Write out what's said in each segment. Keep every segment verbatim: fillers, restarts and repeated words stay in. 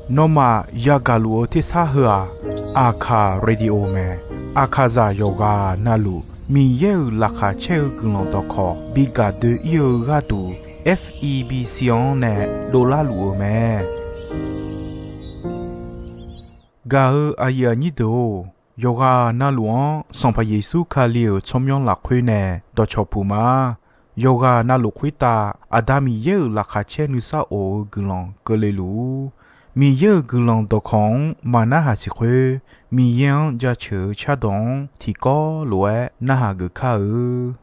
Nawmaf yagaq luf-eu tersar heu-aq, Aqkaq radio mae. Aqkaqzaq yawqghaq navluf Miqyaer-euq laqkhaq caer-eu guiqlanq dawqkawq bi gaq doe-ir-eu gharduq, F E B C-anr nae dovlar luf-eu mae. Gaq-eu aqyuif aqnyir deuq-or, yawqghaq navluf-anr Sanqpaq Yeqsur Kali-euq tsawrmyanr lafkhoer nae dawqcawq puq ma. Yawqghaq navluf khoertav Aqda Miqyaer-euq laqkhaq caer nuisar of-eu guiqlanq keuvle luf-ur. Miqyaer-euq guiqlanq dawqkawq-anr maqnarhaq siq khoer, Miqyaer-anr jaceuq-eu cardawq-anr tiqkawv lof-aer narhaq geuf kar-eu.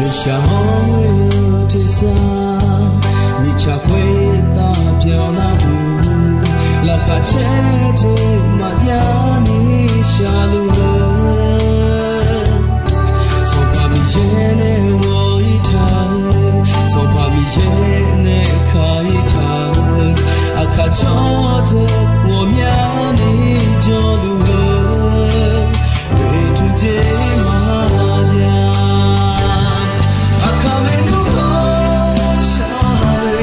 Nuishaq hawr-eu tersar, mirtsaq khoertav byanlar-eu, laqkhaq caer jeq maqjav ni shaqluf-eu, Sanqpaq Miqyaer nae ghawq-ir taq-eu, Sanqpaq Miqyaer nae ka-ir taq-eu, aqkaq tsawrdeuq ghawqmyani jawrluf-eu, oeqtmq jeq maqjav. Aqkaq maernmr ghawqshaq le,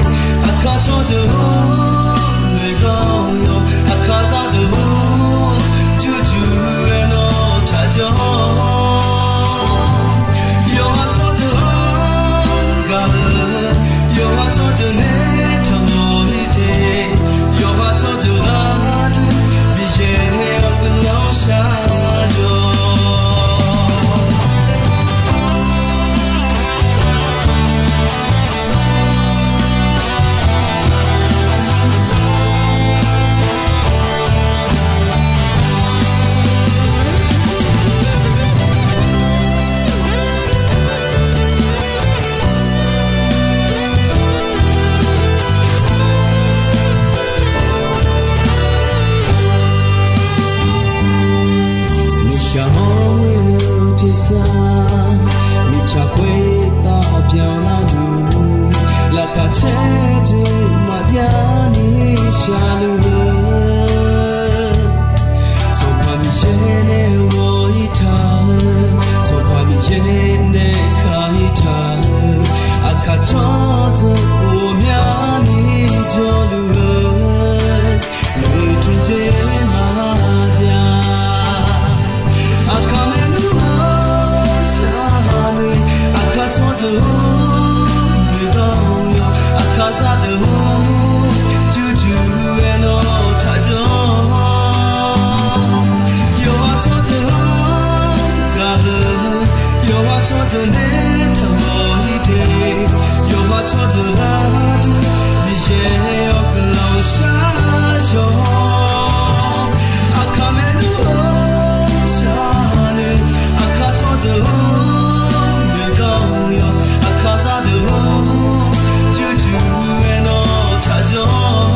aqkaq tsawrdeuq-or, noeqgawr yawq, aqkaq zaqdeuq-or, jurjur-aer nawr taqjawr. Yawqha tsawrdeuq-anr gaq-eu, yawqha tsawrdeuq nae taqmawf-ir te, yawqha tsawrdeuq gharduq Miqyaer-awr guiqlanq shar-awq. Nuishaq hawr-eu tersar, mirtsaq khoertav byanlar-eu, laqkhaq caer jeq maqjav ni shaqluf-eu, Sanqpaq Miqyaer nae ghawq-ir taq-eu, Sanqpaq Miqyaer nae ka-ir taq-eu, aqkaq tsawrdeuq ghawqmyani jawrluf-eu, oeqtmq jeq maqjav. Aqkaq maernmr ghawqshaq le, aqkaq tsawrdeuq-or, noeqgawr yawq, aqkaq zaqdeuq-or, jurjur-aer nawr taqjawr. Yawqha tsawrdeuq-anr gaq-eu, yawqha tsawrdeuq nae taqmawf-ir te, yawqha tsawrdeuq gharduq Miqyaer-awr guiqlanq shar-awq. Aqkaq maernmr ghawqshaq le, aqkaq tsawrdeuq-or, noeqgawr yawq, aqkaq zaqdeuq-or, jurjur-aer nawr taqjawr.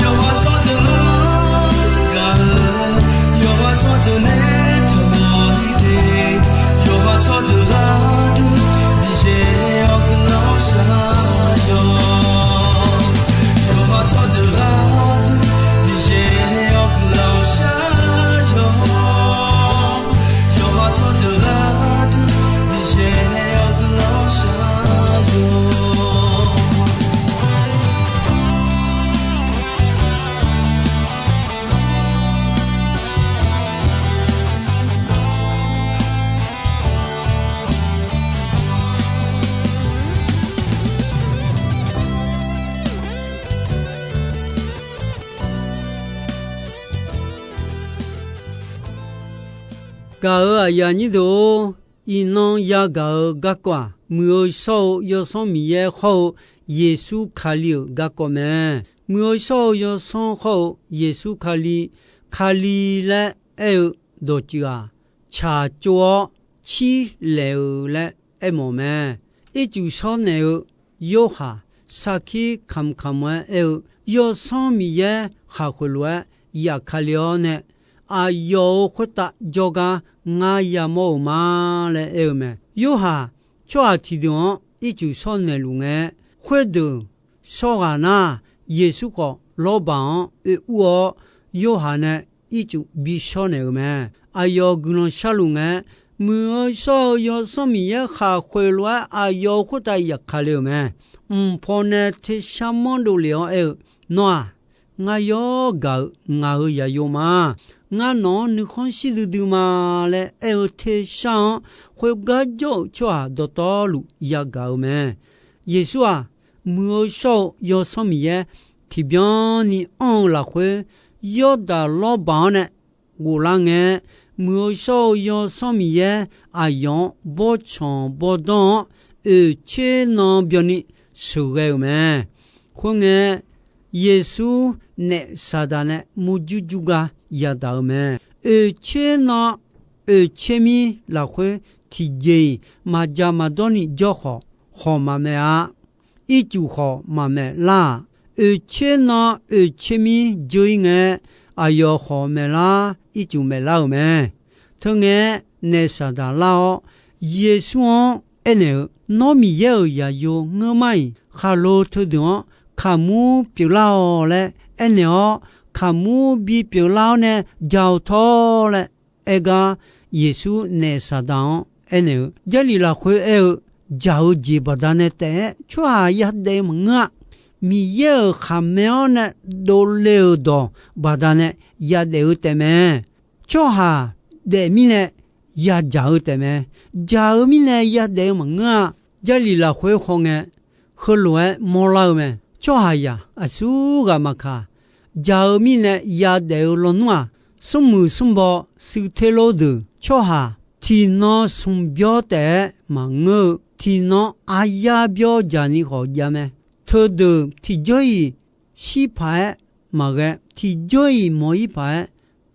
Yawqha tsawrdeuq-anr gaq-eu, yawqha tsawrdeuq nae taqmawf-ir te, yawqha tsawrdeuq gharduq Miqyaer-awr guiqlanq shar-awq. Yawqha tsawrdeuq gharduq Miqyaer-awr guiqlanq shar-awq. Yawqha tsawrdeuq gharduq Miqyaer-awr guiqlanq shar-awq. Gaq-euq aqyuif aqnyir deuq-or, iqnan yagaq-eu garkawv-aq, muiq-eu shawr-eu Yawsanr Miqyaer hawr-eu Yeqsur Kali-euq garkawv mae. Muiq-eu shawr-eu Yawsanr hawr-eu Yeqsur Kali, Kali laer aer-eu dawqtsuif-aq, tsaqtsov-awr cirlaef-eu laer aermawf mae. Ircuf shawr naeq-eu Yorhaq sarkir kamq kamq-aer aer-eu Yawsanr Miqyaer khaqkhoeq lof-aer yaf ka le-awr nae, aqyawf-euq khoertav jawrgar ngar yamawr-euq ma laer aer-eu mae. Yorhaq tsawrhaq tiqdeuq-anr ircuf shawr naeqluf ngae, khoerdeuq shawr ghaq nar, Yeqsur khawf lawrbaq-anr oe ur-awr, Yorhaq nae ircuf bi shawr naeq-euq mae. Aqyawf guiqlanq sharluf ngae, Muiq-eu shawr-eu Yawsanr Miqyaer khaqkhoeq lof-aer aqyawf-euq khoertav yaf ka le-euq mae. Mq paw nae tersar manr dovlef-awr aer-eu, Nawr-aq, ngar yawr gaq-euq ngaq-euq zaqyo ma. Ngar nawq-anr nuikhanr shir duidui ma laer aer-eu tersar-anr, khoergar jawr-euq tsawrhaq dawqtawvluf yagaq-euq mae. Yeqsur-aq, Muiq-eu shawr-eu Yawsanr Miqyaer tiqbyan ni anr-eu lafkhoer, Yawrdaq lawrbaq-anr nae ghoflar ngae, Muiq-eu shawr-eu Yawsanr Miqyaer aqyawf-anr bawrtsanq bawrdanr-anr oeqtser nan byanni sheuqghae-euq mae. Khoerngae, Yeqsur naef Saqdaq nae murjur jur gar yadaq-eu mae. Oeqtser nan oeqtser mir lafkhoer tiqjeq-iq maqdzaq maqdawr ni jawr khawf, khawq maqmaeq-a. Ircuf khawf maqmaeq lar-aq, oeqtser nan oeqtser mir dzeur-ir ngae, aqyawf khawq maeqlar, ircuf maeqlar-euq mae. Teungae-aer naef Saqdaq lar-awr, Yeqsur-anr aernaeq-eu, Nawr Miqyaer-euq zaqyo ngeur mar-iq, khaqlo teudeuq-anr kaqmur pyeuflar-awq laer aernaeq-awr, kaqmur bipyeuf lar-awr nae dzaq-awq tawr laer aer gar, Yeqsur naef Saqdaq-anr aernaeq-eu, Jarlif lafkhoer aer-eu, dzaq-eu jeq baqdanae taef-aer tsawrhaq yadaef-eu maqngeur-a. Miqyaer-euq khaqmae-anr nae dovle-euq dawq baqdanae yadaef-eu taefmae. Tsawrhaq daef mirnae yadzaq-eu taefmae. Dzaq-eu mirnae yadaef-eu maqngeur-a. Jarlif lafkhoer khawf ngae, heulof-aer mawrlar-eu mae. Tsawrhaqzaq aqsur ghaq maqkaq, dzaq-eu mirnae yadaef-eu lawnmr-aq, smrmuiq smrbaw suivter lor deuq tsawrhaq tiqnan smq byawr taef-aer maqngeur-eu, tiqnan aryar byawr dzaq ni khawf jav mae. Teudeuq tiqjawr-iq shir paq-aer maqghae, tiqjawr-iq mawq-ir paq-aer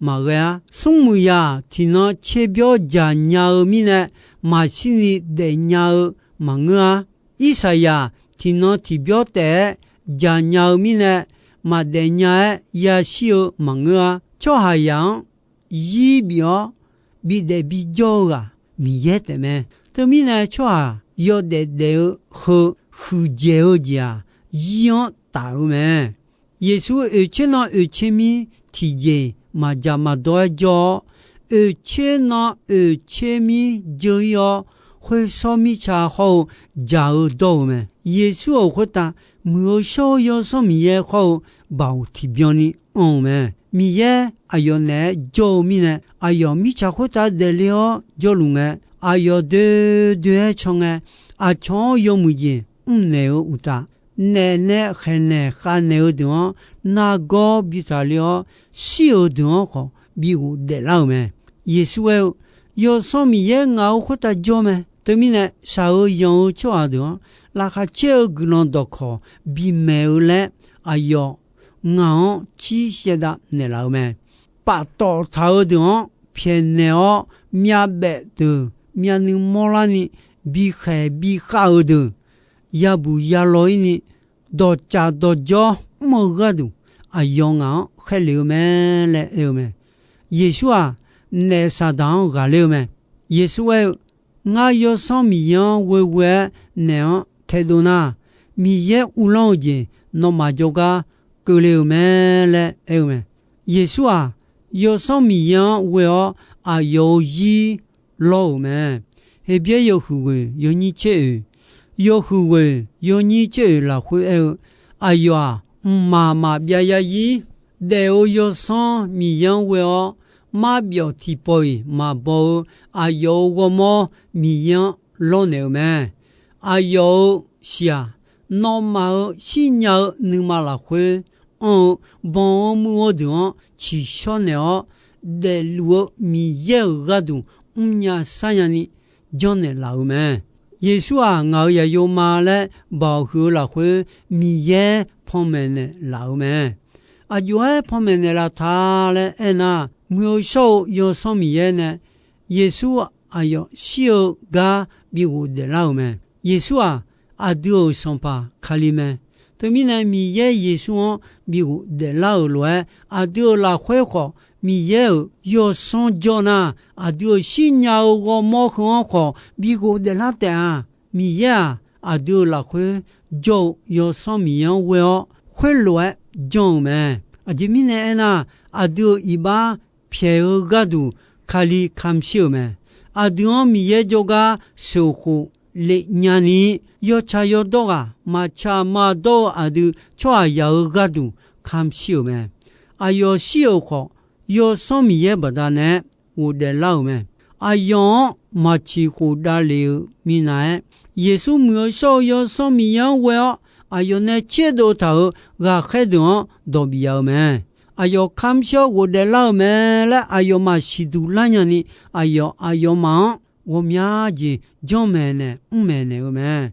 maqghae-ar. Smrmuiqzaq tiqnan tserbyawr dzaqnya-eu mirnae, maqshir ni daefnya-eu maqngeur-ar. Irsaqzaq tiqnan tiqbyawr taef-aer dzaqnya-eu mirnae, maqdaefnya-aer yashir-eu maqngeur-ar. Tsawrhaqzaq-anr zir bif-awr bidaef bijawr-eu ghaq Miqyaer taefmae. Teumirnae tsawrhaq yawdaef daef-eu heu huiqdzaeq-eu jeq-aq, zir-anr taf-eu mae. Yeqsur oeqtser nan oeqtser mir tiqjeq maqdzaq maqdawr-aer jawr-awr, oeqtser nan oeqtser mir dzeur-ir-awr, khoershawr mirtsa hawr-eu dzaq-eu dawr-eu mae. Yeqsur-euq khoertav Muiq-eu shawr-eu Yawsanr Miqyaer khawr-eu baoq tiqbyan ni anr-eu mae. Miqyaer aqyawf naeq-aer jawr-eu mirnae, aqyawf mirtsaq khoertav daefle-awr jawrluf ngae, aqyawf doe doe-aer caw ngae, aqcawq-anr yawmuiq jeq mrnaeq-eu uqtaf, naef nae khaeqnaeq khavnaeq-eu deuq-anr nargawr bi taqle-awr, shir-euq deuq-anr khawf bi ghofdaeflar-euq mae. Yeqsur aer-eu, Yawsanr Miqyaer ngaq-euq khoertav jawr mae. Teumirnae shaq-eu yanq-eu tsawrhaq deuq-anr laqkhaq caer-eu guiqlanq dawqkawq bimaeq-eu laer, aqyawf ngaq-anr cir shaevdav naeqlaf-eu mae. Paftawf taq-eu deuq-anr pyaeqnaeq-awr, myavbaef deuq myavnuiv mawrlarni, bikhaeq bikhav-eu deuq yabuq yalaw-ir ni, dawqtsaf dawqjawr mr-eu gharduq, aqyawf ngaq-anr khaerlef-eu mae laer aer-eu mae. Yeqsur-aq, naef Saqdaq-anr ghaqler-eu mae. Yeqsur aer-eu, Ngar Yawsanr Miqyaer-anr ghoeghoe-aer naef-anr taedov nar, Miqyaer uvlanr-eu jeq nawmaf jawrgar keuvle-euq mae laer aer-eu mae. Yeqsur-aq, Yawsanr Miqyaer-anr ghoe-awr aqyawf-euq zir lawr-euq mae. Heqbyaer yawhuiq ghoeq yawnyir tser oeq, yawhuiq ghoeq yawnyir tser oeq lafkhoer aer-eu, aqyawf-aq, mqmaq maqbyav yarzir daef-eu Yawsanr Miqyaer-anr ghoe-awr, marbyawf tiqpawf-iq maqbaw-eu aqyawf-euq ghawrmawr Miqyaer-anr lawrnaeq-eu mae. Aqyawf-euq shiq-aq, nawmaf-euq shirnya-eu nuima lafkhoer anr-eu banq-eu muiq-eu deuq-anr tsiqshawr naeq-awr, daefluf-eu Miqyaer-euq gharduq mrnya sarnya ni janrnaeq laf-euq mae. Yeqsur-aq, ngaq-euq zaqyo ma laer baoq huiq-eu lafkhoer Miqyaer panmaeq naeqlaf-euq mae. Aqjox-aer panmaeq naeqlaf ta laer aernar, muiq-eu shawr-eu Yawsanr Miqyaer nae Yeqsur aqyawf shir-eu gar bi ghofdaeflar-euq mae. Yeqsur-aq, aqdui-euq Sanqpaq Kali mae. Teumirnae Miqyaer Yeqsur-anr bi ghofdaef lar-euq lof-aer, aqdui-euq lafkhoer khawf Miqyaer-euq yawsanr jawr nar, aqdui-euq shirnya-eu ghawrmawr heu-anr khawf bi ghofdaef lar taef-a. Miqyaer-aq, aqdui-euq lafkhoer jawr-eu Yawsanr Miqyaer-anr ghoe-awr khoerlof-aer janr-eu mae. Aqjeq mirnae aernar, aqdui-euq iqbax pyaeq-eu gharduq Kali kamq shir-euq mae. Aqdui-anr Miqyaer jawrgar sheuqkhof lef nyani, yawtsaq yawdawr ghaq maqtsaq maqdawr-eu aqdui tsawrhaqzaq-eu gharduq kamq shir-euq mae. Aqyawf shir-euq khawf, Yawsanr Miqyaer baqdanae ghofdaef lar-euq mae. Aqyawf-anr maqtsiq khofdav lef-eu minav-aer, Yeqsur Muiq-eu shawr-eu Yawsanr Miqyaer-anr ghoe-awr, aqyawf nae tserdov taq-euq ghaqkhaer deuq-anr dawq bif ya-eu mae. Aqyawf kamq shir-awr ghofdaef lar-euq mae laer aqyawfmaf siqduq lar nyani, aqyawf aqyawfmaf-anr ghawqmya jeq janrmaeq naeq mrmaeq naeq-eu mae.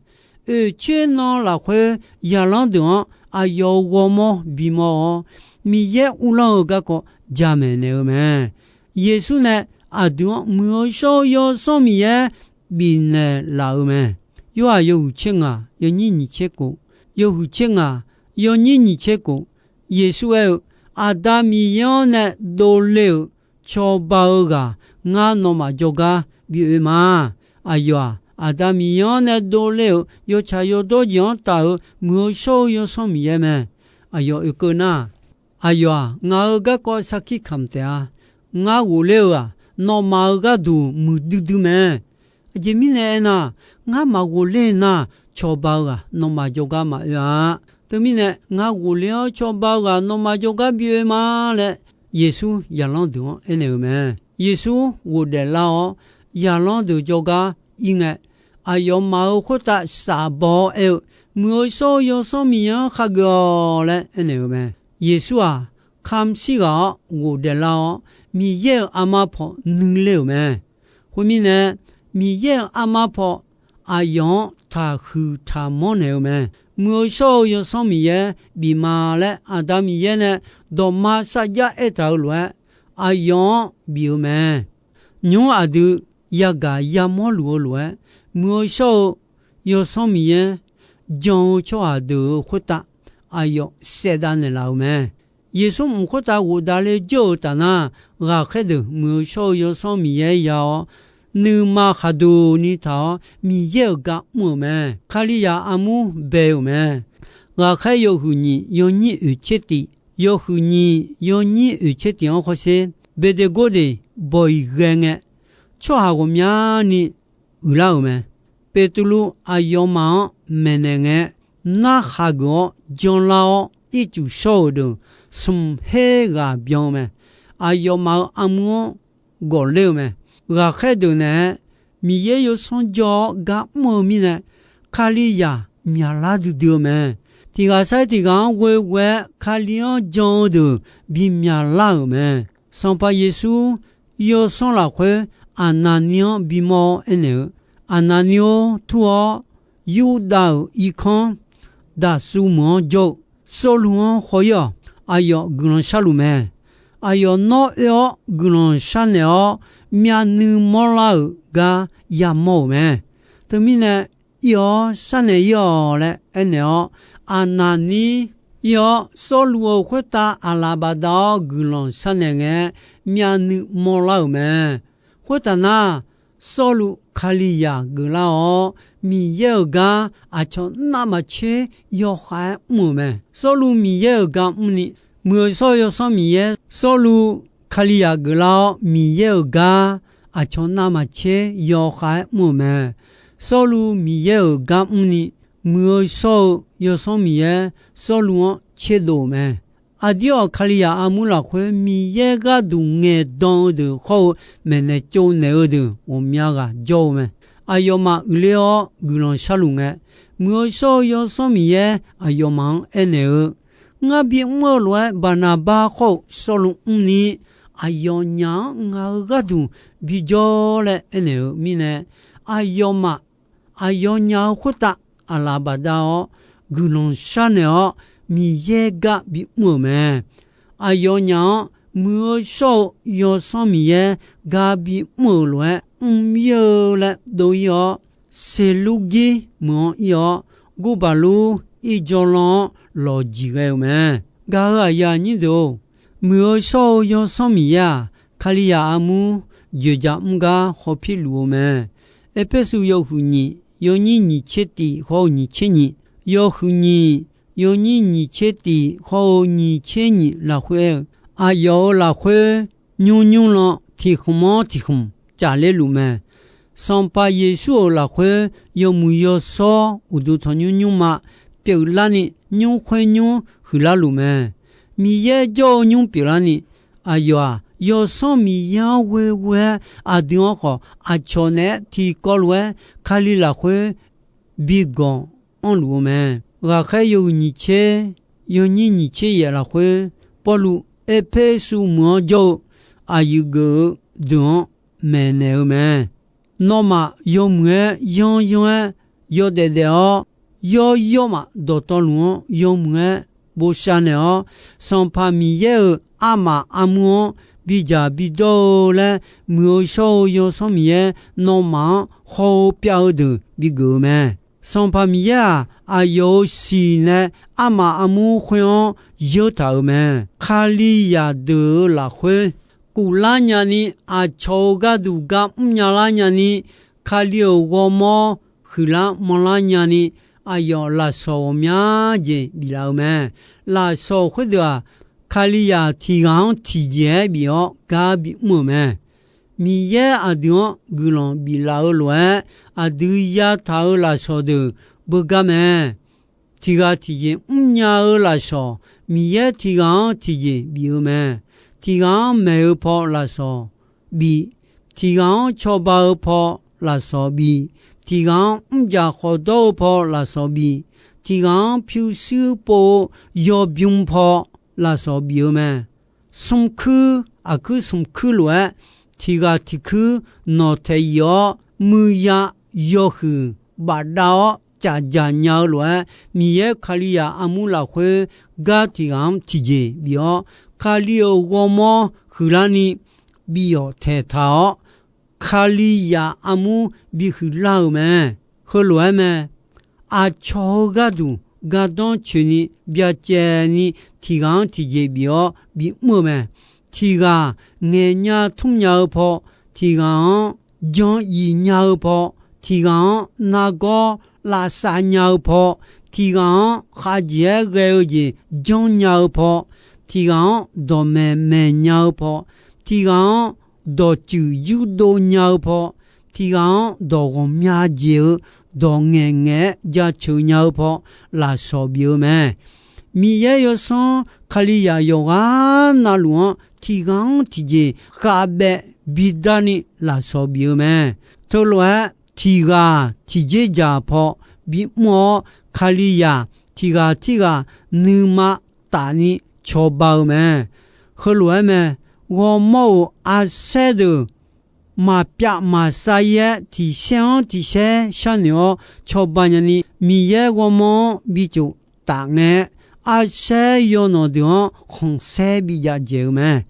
Oeq tser nan lafkhoer zaqlanr deuq-anr aqyawf-euq ghawrmawr bimawr-awr, Miqyaer uvlanr-eu garkawv jamaeq naeq-eu mae. Yeqsur nae aqdui-anr Muiq-eu shawr-eu Yawsanr Miqyaer bifnaeq laf-eu mae. Yorhaq yawhuiq tser ngaq yawnyir nyiq tser kof, yawhuiq tser ngaq yawnyir nyiq tser kof, Yeqsur aer-eu, Aqda Miqyaer-anr nae dovle-euq cawba-eu ghaq ngar nawmaf jawrgar bi oe ma. Aqyawf-aq, Aqda Miqyaer-anr nae dovle-euq yawtsaq yawdawr jeq-anr taf-euq Muiq-eu shawr-eu Yawsanr Miqyaer mae. Aqyawf oekeuv nar, aqyawf-aq, ngaq-euq garkawv sarkir kamq taef-a. Ngar ghofler-eu-aq, nawmaf-euq gharduq muiqdui dui mae. Aqjeq mirnae aernar, ngar maqghofler nar, cawba-eu ghaq nawmaf jawrgar maqoe-a. Teumirnae ngar ghofler-awr cawba-eu ghaq nawmaf jawrgar bi oe ma laer Yeqsur zaqlanr deuq-anr aernaeq-eu mae. Yeqsur ghofdaef lar-awr, zaqlanr deuq jawrgar ir ngae, aqyawfmaf-euq khoertav shafbaw-awr aer-eu, Muiq-eu shawr-eu Yawsanr Miqyaer-anr khageuf-awq laer aernaeq-eu mae. Yeqsur-aq, kamq shir ghaq-awr ghofdaef lar-awr, Miqyaer-euq armar paw nuiler-euq mae. Khoermirnae, Miqyaer-euq armar paw aqyawf-anr taqhuiq taqmawr naeq-eu mae. Muiq-eu shawr-eu Yawsanr Miqyaer bif ma laer Aqda Miqyaer nae dawqma sarjax aertaq-euq lof-aer, aqyawf-anr bif-eu mae. Nymr aqdui yagaq yamawr luf-eu lof-aer, Muiq-eu shawr-eu Yawsanr Miqyaer jan-eu tsawrhaq deuq-euq khoertav aqyawf saevdav naeqlaf-euq mae. Yeqsur mq khoertav ghofdav le jawr-eu taf nar, ghaqkhaer deuq Muiq-eu shawr-eu Yawsanr Miqyaer ya-awr, nuima khaqduq ni taq-awr Miqyaer-euq gar mr-euq mae. Kalizaq armur bae-euq mae. Ghaqkhaer yawhuiq nyiq yawnyir oeq tser tif, yawhuiq nyiq yawnyir oeq tser tif-anr hawsher, Beqdeqgordeq bawq-iq ghae ngae, tsawrhaq ghawqmyani uiqlar-euq mae. Beqtuvluv aqyawfmaf-anr maeqnaeq ngae, narhaq geuf-awr janlar-awr ircuf shawr-euq deuq smq her ghaq byan-eu mae. Aqyawfmaf-euq armur-anr gawqler-eu mae. Ghaqkhaer deuq naeq-aer Miqyaer Yawsanr jawr-awr gar mr-eu mirnae, Kalizaq myaqlar duidui-eu mae. Tiq ghaq sar-iq tiq ghaq-anr ghoeghoe-aer Kali-anr jan-eu deuq bi myaqlar-euq mae. Sanqpaq Yeqsur Yawsanr lafkhoer Aqnaqni-anr bimawr-awr aernaeq-eu, Aqnaqni-or, tur-awr, Yurdav-euq irkanr Daqsuv meuq-anr jawr-eu Sawrluv-anr haw-ir-awq. Aqyawf guiqlanq sharluf mae. Aqyawf nawr oe-awr guiqlanq sharnaeq-awr, myavnuiv mawrlar-euq gar yamawr-euq mae. Teumirnae, ir-awr sharnaeq-ir-awq laer aernaeq-awr, Aqnaqni ir-awr Sawrluv-euq khoertav aqlaf bafdav-awr guiqlanq sharnaeq ngae, myavnuiv mawrlar-euq mae. Khoertaf nar, Sawrluv Kalizaq geuflar-awr, Miqyaer-euq gar aqcawq navmaqtser yawkhav-aer mr-euq mae. Sawrluv Miqyaer-euq gar mrni, Muiq-eu shawr-eu Yawsanr Miqyaer, Sawrluv Kalizaq geuflar-awr, Miqyaer-euq gar aqcawq navmaqtser yawkhav-aer mr-euq mae. Sawrluv Miqyaer-euq gar mrni, Muiq-eu shawr-eu Yawsanr Miqyaer Sawrluv-anr tserdov-euq mae. Aqdir-awq, Kalizaq armur lafkhoer Miqyaer gharduq ngaeqdan-eu deuq hawr-eu maeqnaeq tsovnaeq-eu deuq ghawqmya ghaq jawr-eu mae. Aqyawfmaf uiqler-awr guiqlanq sharluf ngae, Muiq-eu shawr-eu Yawsanr Miqyaer aqyawfmaf-anr aernaeq-eu, Ngar bimr-eu lof-aer Baqnaqbar hawr-eu Sawrluv mrni, aqyawfnyaf-anr ngaq-euq gharduq bijawr laer aernaeq-eu mirnae, aqyawfmaf aqyawfnyaf-euq khoertav aqlaf bafdav-awr, guiqlanq sharnaeq-awr, Miqyaer gar bimr-euq mae. Aqyawfnyaf-anr Muiq-eu shawr-eu Yawsanr Miqyaer gar bimr-euq lof-aer mr-ir-eu laer dov-ir-awr, Seqlurgir meuq-anr ir-awr, Gurbaqlur irjawr lanr-anr lawqjiq ghae-eu mae. Gaq-euq aqyuif aqnyir deuq-or, Muiq-eu shawr-eu Yawsanr Miqyaer-aq, Kalizaq armur dzoeqdzaq mr gar khawf pirluf-eu mae. Erpersu yawhuiq nyiq yawnyir nyiq tser tif khawr-eu nyiq tser nyiq, yawhuiq nyiq yawnyir nyiq tser tif khawr-eu nyiq tser nyiq lafkhoer aer-eu, aqyawf-euq lafkhoer nymr nymr lan tiq khmq-anr tiq khmq cafler luf mae. Sanqpaq Yeqsur-euq lafkhoer yawmuiq yawshawr uqduq tanqnymr nymrma pyeuflarni nymr khoer nymr huiqlar luf mae. Miqyaer jawr-eu nymr pyeuflarni, aqyawf-aq, Yawsanr Miqyaer-anr ghoeghoe-aer aqdui-anr khawf aqcawq naeq-aer tiqkawv lof-aer Kali lafkhoer bigawq anrluf-eu mae. Ghaqkhaer yawhuiq nyiq tser yawnyir nyiq tser yaef lafkhoer, Pawrluv Erpersu meuq-anr jawr-eu aqyuif geuf-eu deuq-anr maeqnaeq-eu mae. Nawmaf yawmuiq-aer yanryanr-aer yawdaef daef-awr, yawr yawrmaf dawqtawvluf-anr yawmuiq-aer bosav naeq-awr, Sanqpaq Miqyaer-euq armaf armur-anr bidzaq bidawr-eu laer, Muiq-eu shawr-eu Yawsanr Miqyaer nawmaf-anr haw-eu pyav-eu deuq bigeuf-eu mae. Sanqpaq Miqyaer-aq, aqyawf-euq siq nae armaf armur khoer-anr yeur taq-euq mae. Kalizaq deuq-euq lafkhoer kuflar nyani, aqcawq-euq gharduq gar mrnya lar nyani, Kali-euq ghawrmawr huiqlar manrlar nyani, aqyawf lafsawq ghawqmya jeq biflaf-eu mae. Lafsawq khoerdeuq-aq, Kalizaq tiq ghaq-anr tiqjeq-aer bif-awr gar bimr-euq mae. Miqyaer aqdui-anr guiqlanq biflaf-eu lof-aer, aqdui yataq-euq lafsawq deuq beugar mae. Tiq ghaq tiqjeq mrnya-eu lafsawq, Miqyaer tiq ghaq-anr tiqjeq bif-eu mae. Tiq ghaq-anr maeq-eu paw lafsawq bif, tiq ghaq-anr cawba-eu paw lafsawq bif, tiq ghaq-anr mrjaq khawqdawr-eu paw lafsawq bif, tiq ghaq-anr pyurshuir pov-eu yawbym paw lafsawq bif-eu mae. Smrkuir aqkuir smrkuir lof-aer, tiq ghaq tiq kuir nawq taeq yif-awr, muiqya yawhuiq bafdav-awr cafjaq nya-eu lof-aer, Miqyaer Kalizaq armur lafkhoer gar tiq ghaq-anr tiqjeq bif-awr, Kali-euq ghawrmawr huiqlarni bif-awq taeqtaq-awr, Kalizaq armur bihuiq lar-euq mae. Heulof-aer mae. Aqcawq-eu gharduq gardanr coeqni byacaevni tiq ghaq-anr tiqjeq bif-awr bimr-eu mae. Tiq ghaq ngaeqnya tmrnya-eu paw, tiq ghaq-anr jan iq nya-eu paw, tiq ghaq-anr nargawr lavsav nya-eu paw, tiq ghaq-anr khavjeq-aer ghae-eu jeq janrnya-eu paw, tiq ghaq-anr dawqmaeq maeqnya-eu paw, tiq ghaq-anr dawqtsuif yurdov nya-eu paw, tiq ghaq-anr dawq ghawqmya jeq-eu dawq ngaeqngaeq-aer jaceuq nya-eu paw lafsawq bif-eu mae. Miqyaer yawsanr Kalizaq yawqghaq navluf-anr tiq ghaq-anr tiqjeq khavbaev bidarni lafsawq bif-eu mae. Teulof-aer tiq ghaq tiqjeq dzaq paw bimr-awr, Kalizaq tiq ghaq tirghaq nuima tafni cawba-eu mae. Heulof-aer mae. Ghawrmawr-euq arsaer deuq maqpyav maqsav-ir-aer tiqsaer-anr tiqsaer sharnoeq-awr cawba nyani, Miqyaer ghawrmawr-anr bitsof taf ngae-aer, arsaer yawnanq deuq-anr khanqsaer bijav dzaeq-eu mae.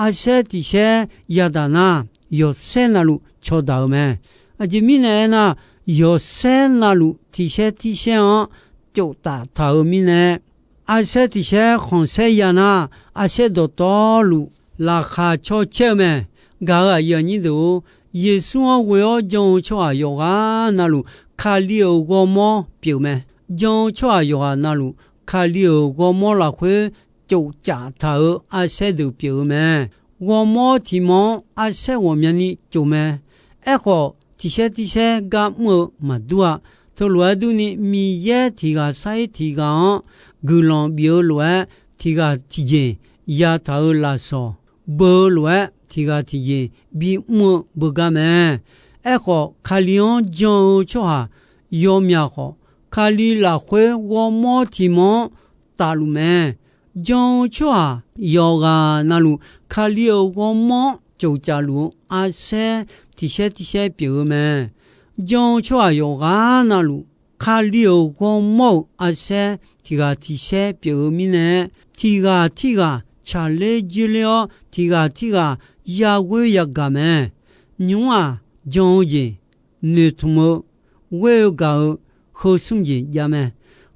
Arsaer tiqsaer yadaq nar, yawqsaer navluf cawdaq-eu mae. Aqjeq mirnae aernar, yawqsaer navluf tiqsaer tirsaer-anr tsof taf taq-euq mirnae, arsaer tiqsaer khanqsaer ya nar, arsaer dawqtawvluf laqkhaq caw caer-eu mae. Gaq-euq aqyuif aqnyir deuq-or, Yeqsur-anr ghoe-awr jan-eu tsawrhaq yawqghaq navluf Kali-euq ghawrmawr pyeuf mae. Jan-eu tsawrhaq yawqghaq navluf Kali-euq ghawrmawr lafkhoer tsof caf taq-euq arsaer deuq pyeuf-eu mae. Ghawrmawr tiq mawr-anr arsaer ghawqmyani tsof mae. Aerkhawf, tiqsaer tirsaer gar mr-eu maqdur-a. Teulof-aer durni, Miqyaer tiq ghaq sar-ir tiq ghaq-anr guiqlanq bif-eu lof-aer, tiq ghaq tiqjeq yataq-euq lafsawq beu-eu lof-aer, tiq ghaq tiqjeq bimr-eu beugar mae. Aerkhawf, Kali-anr jan-eu tsawrhaq yawmyaq khawf, Kali lafkhoer ghawrmawr tiq mawr-anr tafluf mae. Jan-eu tsawrhaq yawqghaq navluf Kali-euq ghawrmawr-anr tsof caf luf-eu arsaer tiqsaer tiqsaer pyeuf-eu mae. Jan-eu tsawrhaq yawqghaq navluf Kali-euq ghawrmawr-euq arsaer tiq ghaq tiqsaer pyeuf-eu mirnae, tiq ghaq tirghaq tsaqler dzoerler-awr, tiq ghaq tirghaq yaghoer yagaq mae. Nymr-aq, jan-eu jeq noeqtmq-eu, ghoer-eu gaq-eu, heu smr jeq jav mae.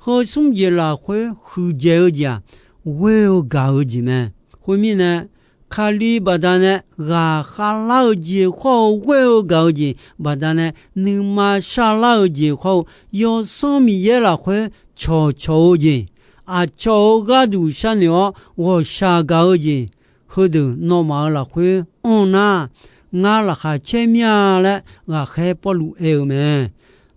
Yawsmr jeq lafkhoer huiqdzaeq-eu jeq-aq, ghoer-eu gaq-eu jeq mae. Khoermirnae, Kali baqdanae ghaqkhav lar-eu jeq khawr-eu ghoer-eu gaq-eu jeq baqdanae, nuima sharlar-eu jeq khawr-eu Yawsanr Miqyaer lafkhoer cawqcawq-eu jeq, aqcawq-euq gharduq sharnoeq-awr ghawqshaq gaq-eu jeq, heudeuq nawmaf-euq lafkhoer anr nar, ngar laqkhaq caer mir-a laer ghaqkhaer Pawrluv aer-eu mae.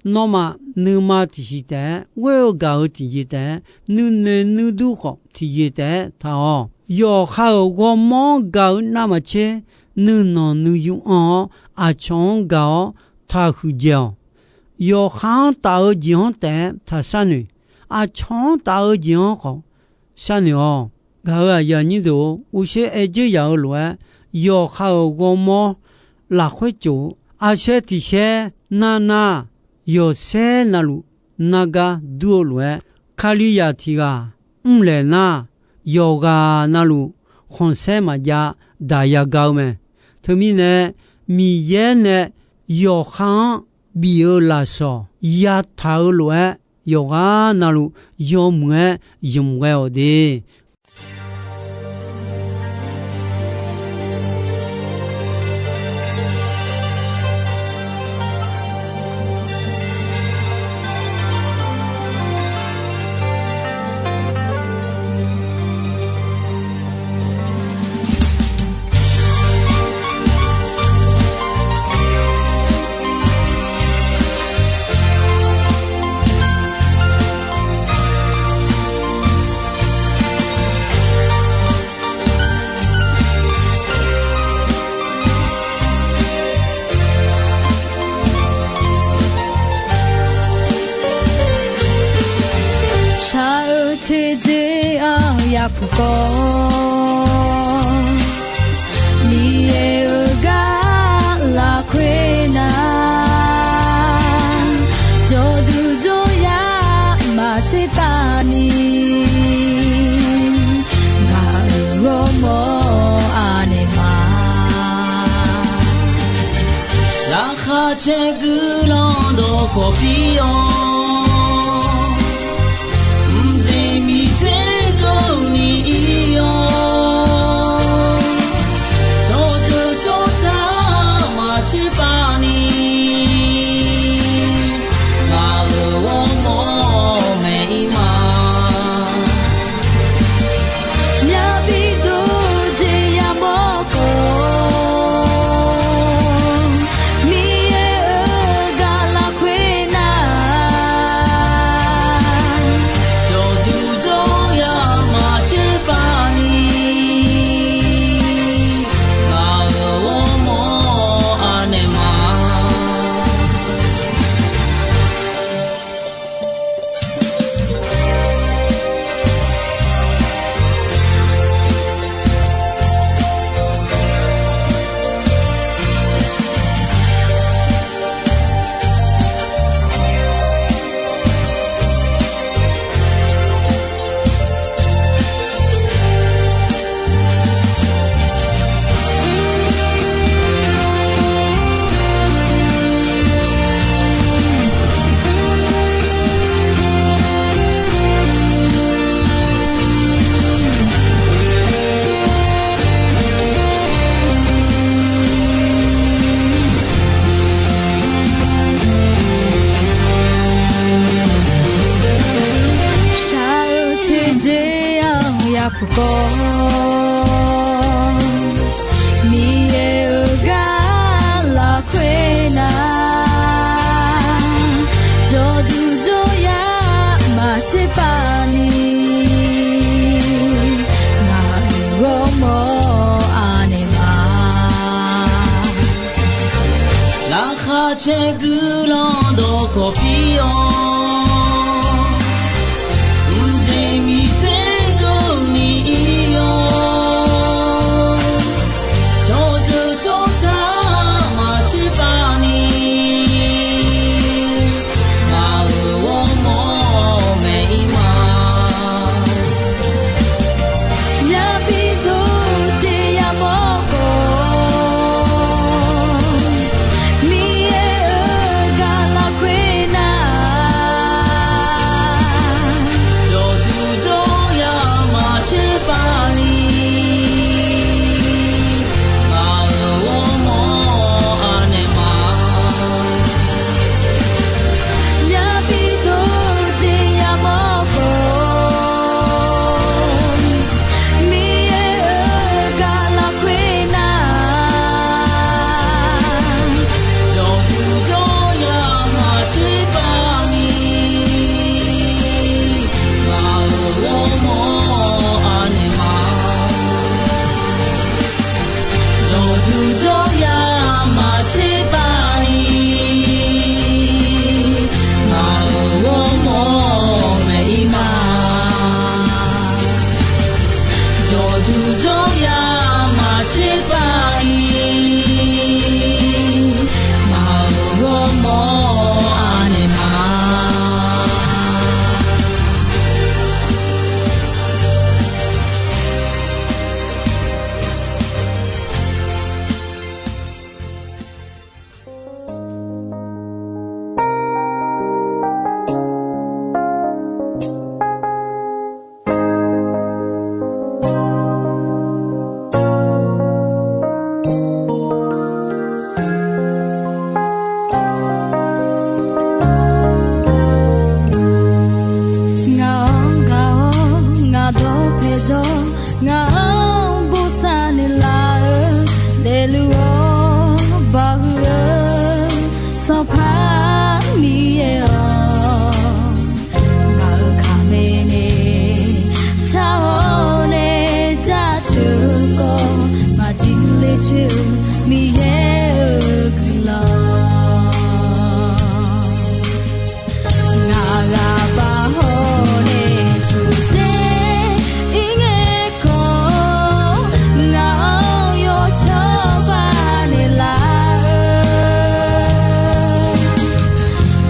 Nawmaf nuima tiqsiq taef-aer ghoer-eu gaq-eu tiqjeq taef-aer, nuinoeq nuidur khawf tiqjeq taef-aer taq-awq. Yawqha-euq ghawrmawr-anr gaq-eu navmaqtser, nuinanq nuiyu anr-awr aqcawq-anr gaq-awr taqhuiq dzaeq-awq. Yawqha-anr taf-eu jeq-anr taef-aer taq sharnoeq. Aqcawq-anr taf-eu jeq-anr khawf sharnoeq-awq. Gaq-euq aqyuif aqnyir deuq-or, uqshoe aer dzeur yaq-eu lof-aer, yawqha-euq ghawrmawr lafkhoer tsof-eu, arsaer tiq saer nar nar, yawqsaer navluf nargar dur-eu lof-aer, Kalizaq tiq ghaq mrlaeq nar, yawqghaq navluf khanqsaer maqjav daq yagaq-eu mae. Teumirnae, Miqyaer nae yawqha-anr bif-eu lafsawq yataq-eu lof-aer, yawqghaq navluf yawmuiq-aer ymq ghae-awq de. Shaq-eu teudzer-anr yapuq kawv, Miqyaer-euq gar lafkhoer nar, jawrduq jawryar maqtser pav ni, ngaq-euq ghawrmawr aqnaeq ma. Laqkhaq caer guiqlanq dawqkawq pir-awr, mqjeq miqter keuvni ir-awr, tsawrjeuq tsawrca maqtser pav ni, ngaq-euq ghawrmawr maeq ir ma. Myav bi dov dzaeq yamawr khawf, Miqyaer-euq gar lafkhoer nar, jawrduq jawryar maqtser pav ni, ngaq-euq ghawrmawr aqnaeq ma. Shaq-eu teudzer-anr yapuq kawv, Miqyaer-euq gar lafkhoer nar, jawrduq jawryar maqtser pav ni, ngaq-euq ghawrmawr aqnaeq ma. Laqkhaq caer guiqlanq dawqkawq pir-awr, mqjeq miqter keuvni ir-awr, tsawrjeuq tsawrca maqtser pav ni, ngaq-euq ghawrmawr maeq ir ma. Myav bi dov dzaeq yamawr khawf, Miqyaer-euq gar lafkhoer nar, Yawduq jawryaq maqtser pav-ir, maqghof ghawrmawr anaeq ma. Ngaq-anr gaq-awr ngaq dawqpae jawr, ngaq-anr bosav naeqlaf-eu, daefluf-awr bawhuiq-eu Sanqpaq Miqyaer-awq. Ngaq-euq kaqmae nae tsar-awr nae jaceuq-eu khawf, maqjir ler coer-eu Miqyaer-euq guiqlanq. Ngaq ghaq baq hawr nae coqdzer ir ngae khawf, ngaq-anr yawcawba naeqlaf-eu,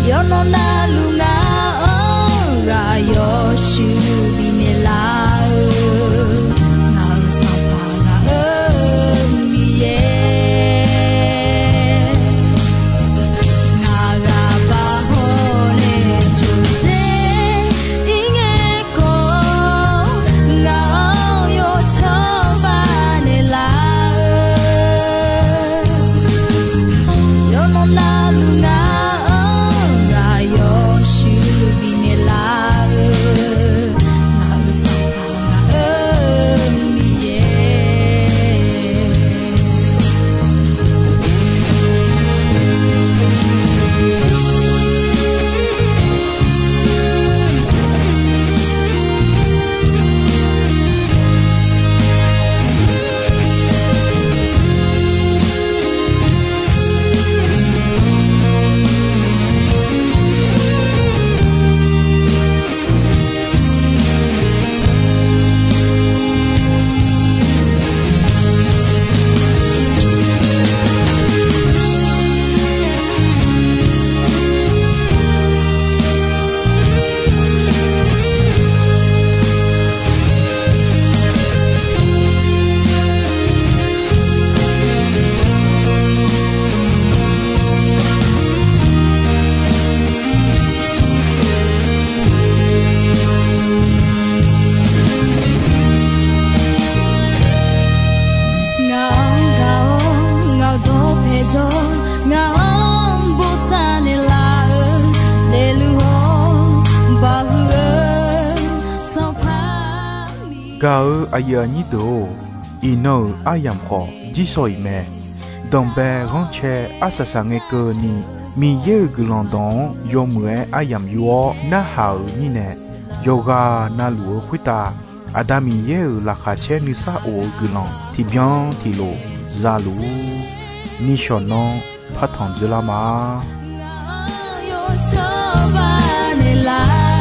yawqnan navluf ngaq-anr ghaq yawshuif bifnaeq laf-eu, ngaq-euq Sanqpaq ngaq-euq Miqyaer. Ngaq ghaq baq hawr nae coqdzer ir ngae khawf, ngaq-anr yawcawba naeqlaf-eu, yawqnan navluf ngaq-anr ghaq yawshuif bifnaeq laf-eu, ngaq-euq Sanqpaq ngaq-euq Miqyaer. Ngaq-anr gaq-awr ngaq-euq dawqpae jawr, ngaq-anr bosav naeqlaf-eu, daefluf-awr bawhuiq-eu Sanqpaq Miqyaer. Gaq-euq aqyuif aqnyir deuq-or, iqnan-euq aryamq khawf jirshaw-iq mae. Danqbae ghanrcae arsaq saq ngae keuvni, Miqyaer-euq guiqlanq dawq-anr yawmuiq-aer aryamq yur-awr narhaq-euq mirnae, yawqghaq navluf-eu khoertav Aqda Miqyaer-euq laqkhaq caer nuisar of-eu guiqlanq tiqbyan tiqlof za luf-ur. Nishawq nanr partanq dzeurlar ma. Ngaq-anr yawcawba naeqlaf